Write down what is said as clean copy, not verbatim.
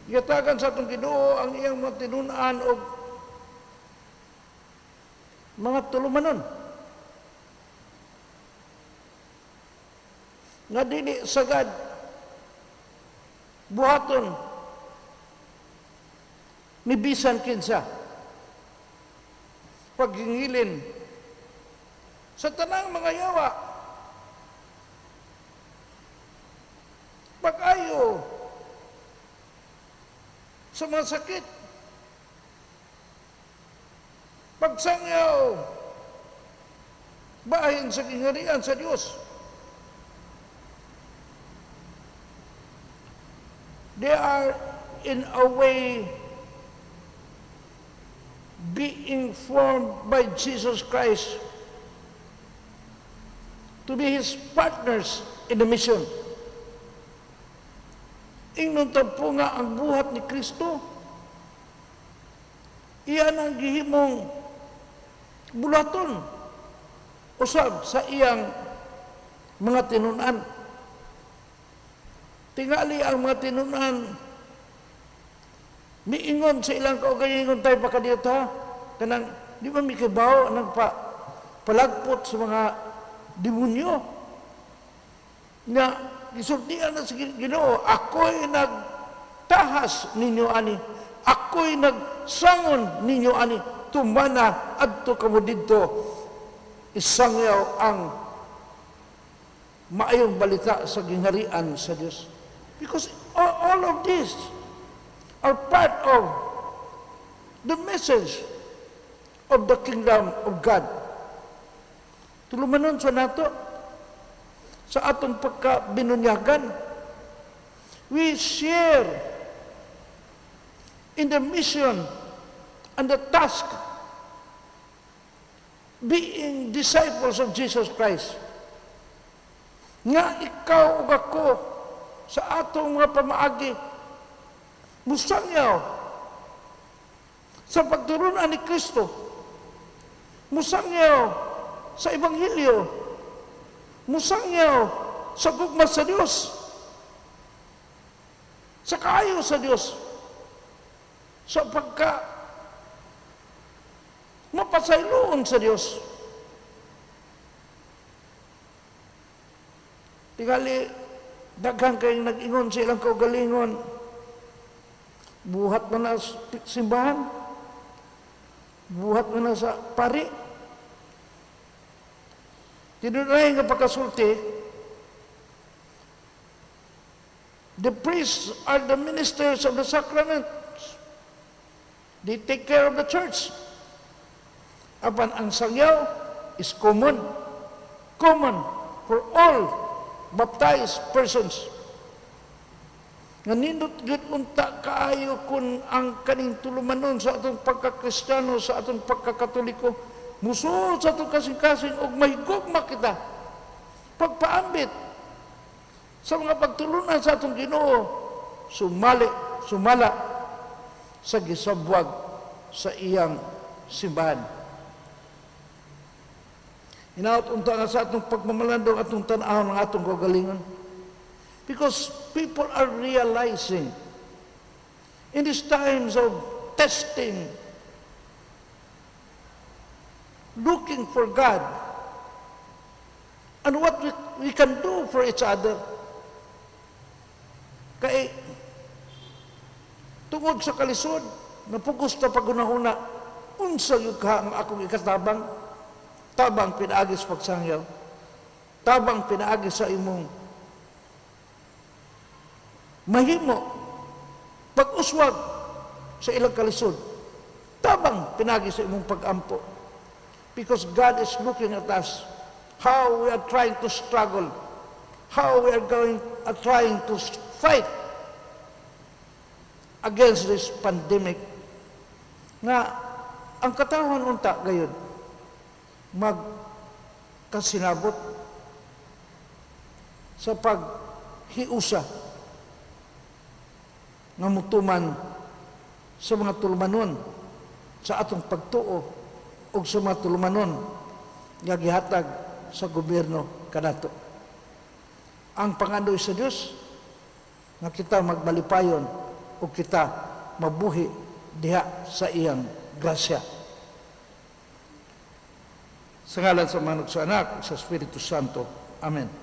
Gihatagan sa atong Ginoo ang iyang mga tinun-an og mga tulumanon nga dili sagad buhaton ni bisan kinsa, paghingilin sa tanang mga yawa, pag-ayo sa mga sakit, pagsangyaw bahin sa gingharian sa Dios. They are in a way being formed by Jesus Christ to be His partners in the mission. Ingnon po nga ang buhat ni Kristo, iyan ang gihimong bulaton usab sa iyang mga tinunan. Tingali ang mga tinunan miingon sa ilang kaugalingon, "Tayo pa kadiyot ha." Kanang di ba mikibaw nang palagpot sa mga demonyo nga gisultian na sa Ginoo, "Ako'y nagtahas ninyo ani, ako'y nagsangon ninyo ani, tumana adto kamo didto, isangyaw ang maayong balita sa gingharian sa Dios." Because all of this are part of the message of the kingdom of God. Tulumanon sa nato sa atong pagkabinunyagan, we share in the mission and the task being disciples of Jesus Christ. Nga ikaw ug ako sa atong mga pamaagi musangyaw sa pagtulunan ni Kristo, musangyaw sa Ebanghelyo, musangyaw sa gugma sa Dios, sa kaayo sa Dios, sa pagka mapasayloon sa Dios. Tingali, daghan kayong nag-ingon sa ilang kaugalingon, "Buhat man na simbahan, buhat man na sa pari." Tinunay nga pagkasulti, the priests are the ministers of the sacrament. They take care of the church. Apan ang sangyaw is common. Common for all baptized persons. Nga nindot gyud unta kaayo kun ang kaning tulumanon sa atong pagkakristiyano, sa atong pagkakatoliko, musuod sa atong kasing-kasing og mahigugma kita. Pagpaambit sa mga pagtulunan sa atong Ginoo, sumali, sumala sa gisabwag sa iyang simbahan. Hinaot unta nga sa atong pagmamalandong, atong tan-awon ang atong kaugalingon. Because people are realizing in these times of testing, looking for God and what we can do for each other. Kay tungod sa kalisod, napugos ta paghunahuna, unsa gyud ka ang akong ikatabang? Tabang pinaagi sa pagsangyaw. Tabang pinaagi sa imong mahimo pag-uswag sa ilang kalisod. Tabang pinaagi sa imong pag-ampo. Because God is looking at us, how we are trying to struggle, how we are going are trying to fight against this pandemic. Nga ang katawhan unta gayud magkasinabot sa paghiusa nga mutuman sa mga tulumanon sa atong pagtuo ug sa mga tulumanon nga gihatag sa gobyerno kanato. Ang pangandoy sa Dios nga kita magmalipayon ug kita mabuhi diha sa iyang grasya. Sa ngalan sa Ama, sa Anak, sa Espiritu Santo. Amen.